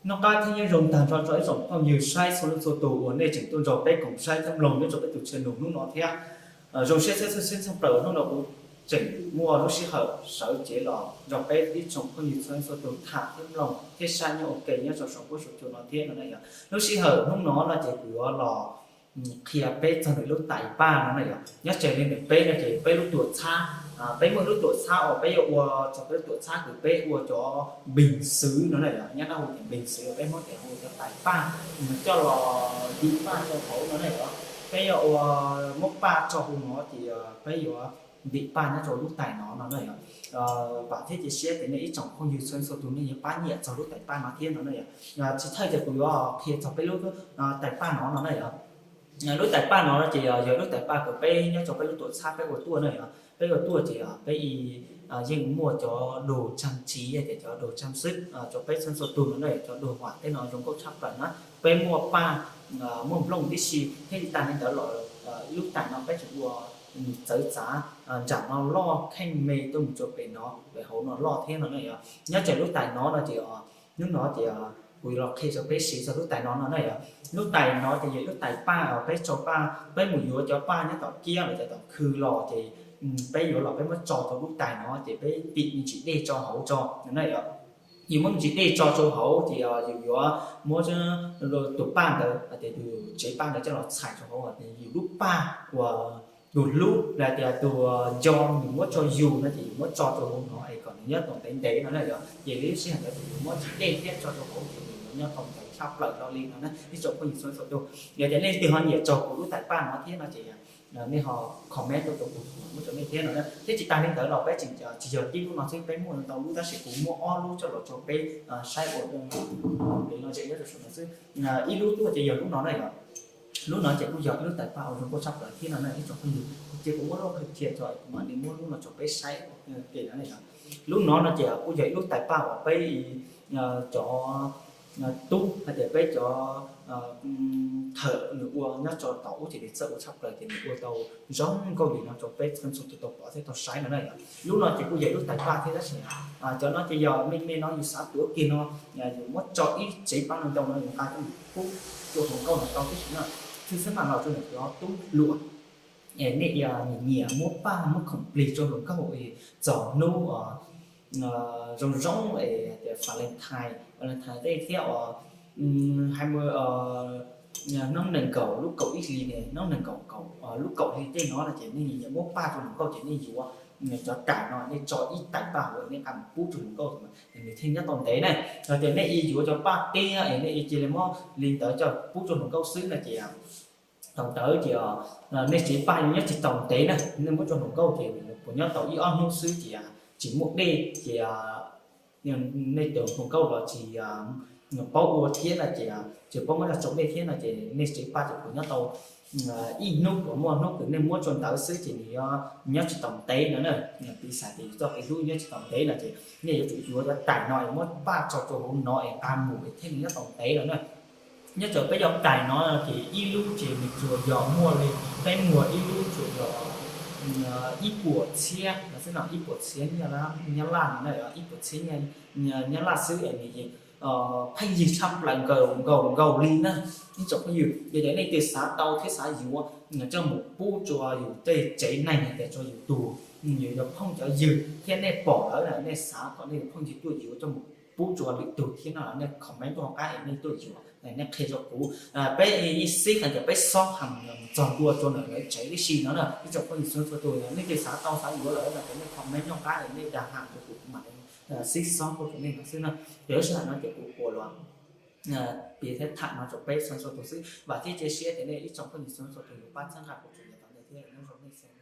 Noj qab thiab nyob zoo tag nrho rau ib tsoom phooj ywg saib txhua leej txhua tus uas nej tseem tuaj nrog peb koom saib thiab mloog nyob rau peb tus channel hnub no thiab. Zoo siab txhua txhua txhua txhua plaws uas hnub no kuv tseem muaj lub sij hawm sawv cev los nrog peb ib tsoom phooj ywg txhua leej txhua tus tham thiab mloog thiab saib nyob ua ke nyob rau saum huab saum cua no thiab no na yog. Lub sij hawm hnub no no ces kuv yuav los qhia peb txog ntawm lub tais paj no na yog. Nyob tseg li ntawm peb no ces peb lub tuam txhab, peb muaj lub tuam txhab uas peb yuav ua txog peb lub tuam txhab kws peb ua cov npeeg xwv no na yog, nyob Nplog hu tias npeeg xwv, peb Hmoob tias hu cov tais paj, coj los ntim paj rau hauv no na yog. Peb yuav ua, muab paj tso hauv no ces peb yuav ntim paj nyob rau lub tais no no na yog. Vam thiab cia siab tias nej ib tsoom phooj ywg txhua txhua tus nej yuav pab nyiam txog lub tais paj no thiab no na yog. Tsis thawj ces kuv yuav qhia txog peb lub tais paj no no na yog. Lub tais paj no no ces yog lub tais paj kws peb nyob rau peb lub tuam txhab peb ua tuaj na yog. Peb ua tuaj ces peb yeej muaj cov dua tsam tsiv, tias cov dua tsam xwb rau peb txhua txhua tus no na yog. Cov dua huam tej no zoo nkauj tshaj plaws na. Peb muaj paj, muaj nplooj tib si thiab li tag li ntawd los lub tais no peb tseem ua txawv txav nram no loj kheej me tuaj mus rau pem no, pem hauv no loj thiab no na yog. Nyob tseg lub tais no no ces hnub no ces kuv los qhia rau peb siv txog lub tais no no na yog. Lub tais no ces yog lub tais paj uas peb tso paj, peb mus yuav cov paj nyob tom kiab los cov tom khw los ces peb yuav los peb muab tso rau lub tais no ces peb ntim me ntsis dej tso hauv tso no na yog. Yus muab me ntsis dej tso rau hauv ces yus yuav muab tus paj ntawd hais tias tus tsev paj ntawd coj los txhais rau hauv, yus lub paj uas tus hlub los tias tus nco yus muab tso yus no ces yus muab tso rau hauv no es kom nws nyob tau ntev ntev no na yog. Ces lub sij hawm ntawd ces yus muab ntsis dej thiab tso rau hauv ces nws yuav nyob tau ntev tshaj plaws li no na ib tsoom phooj ywg txhua txhua tus. Yog tias leej twg ho nyiam txog kuv lub tais paj no thiab no ces nej ho comment tuaj rau kuv, kuv muab rau nej thiab no na. Thiab tsis tas li ntawd los peb tseem tsis yog tib lub no xwb, peb muaj ntau lub tab sis kuv muab ob lub coj los rau peb saib ua kev lom zem nyob rau saum no xwb. Ib lub tuaj ces yog lub no na yog. Lub no ces kuj yog ib lub tais paj uas zoo nkauj tshaj plaws thiab no na ib tsoom phooj ywg. Ces kuv muab lub qhia tso, kuv mam li muab lub no rau peb saib ua ke no na yog. Lub no no ces kuj yog ib lub tais paj uas peb cov tub hais tias peb cov thawm nws ua nyob rau tom ub ces nws txawj ua tshaj plaws ces nws ua tau zoo nkauj li no rau peb txhua txhua tus tau pom thiab tau saib no na yog. Lub no ces kuj yog ib lub tais paj thiab tab sis cov no ces yog me me no yus xav tuav kiag no, yus muab tso ib tsev paj no ntau no yus nqa coj mus pub rau hluas nkauj no tau tib si no. Tshwj xeeb mas los rau ntawm cov tub hluas es nej nyiam nyiam muab paj muab khoom plig rau hluas nkauj es txog hnub zoo zoo es tias Valentine, Valentine Day thiab uas hais mus hnub nees nkaum lub kaum ib hlis ne, hnub nees nkaum lub kaum hli tej no no ces nej nyiam muab paj rau hluas nkauj ces nej yuav cov tais no, nej tso ib tais paj hauv nej nqa mus pub rau hluas nkauj, nws thiaj nyob tau ntev na. Yog tias nej yuav cov paj tiab es nej cia li muab li ntawd coj pub rau hluas nkauj xwb no ces thaum ntawd ces nej tsev paj yuav nyob tsis tau ntev na, nej muab rau hluas nkauj ces puas nyob tau ib ob hnub xwb ces tsis muaj dej ces nej tus hluas nkauj los tsis paub ua thiab no ces tsis paub muab coj tso dej thiab no ces nej tsev paj ces puas nyob tau ib hnub, puas muaj hnub kws nej muab rau ntawd xwb ces nws yuav nyob tsis tau ntev no na. Piv xam tias yus txoj kev hlub nyob tsis tau ntev no ces nej yuav tsum yuav cov tais no es muab paj tso rau hauv no es nqa mus es thiaj li nyob tau ntev no na. Nyob rau peb cov tais no ces ib lub ces nws tsuas yog muaj li, peb muag ib lub tsuas yog ib puas txhiab no xwb no, ib puas txhiab Nyab Laj no na, ib puas txhiab Nyab Laj xwb es nws pheej yig tshaj plaws nkaus nkaus nkaus li na. Ib tsoom phooj ywg, yog tias nej twg xav tau thiab xav yuav coj mus pub rau yus tej tsev neeg hais tias rau yus tus, yus cov phooj cov ywg thiab nej pom lawm na, nej xav kom nej tus phooj ywg tuaj yuav coj mus pub rau lwm tus thiab no los nej comment tuaj hauv qab es nej tuaj yuav, nej qhia rau kuv. Peb ib xib hais tias peb xob heev mus txog ntua rau ntawm lawv tsev tib si no na. Ib tsoom phooj ywg txhua txhua tus, nej twg xav tau xav yuav lawm no ces nej comment nyob qab es nej dag heev rau kuv, kuv mam li xib xob tuaj rau nej no xwb na. Ces lub sij hawm no ces kuv puas los piav thiab tham no rau peb txhua txhua tus xwb. Vam thiab cia siab tias nej ib tsoom phooj ywg txhua txhua tus yuav pab txhawb nqa kuv txuas ntawm tom ntej thiab nyob zoo nej txhua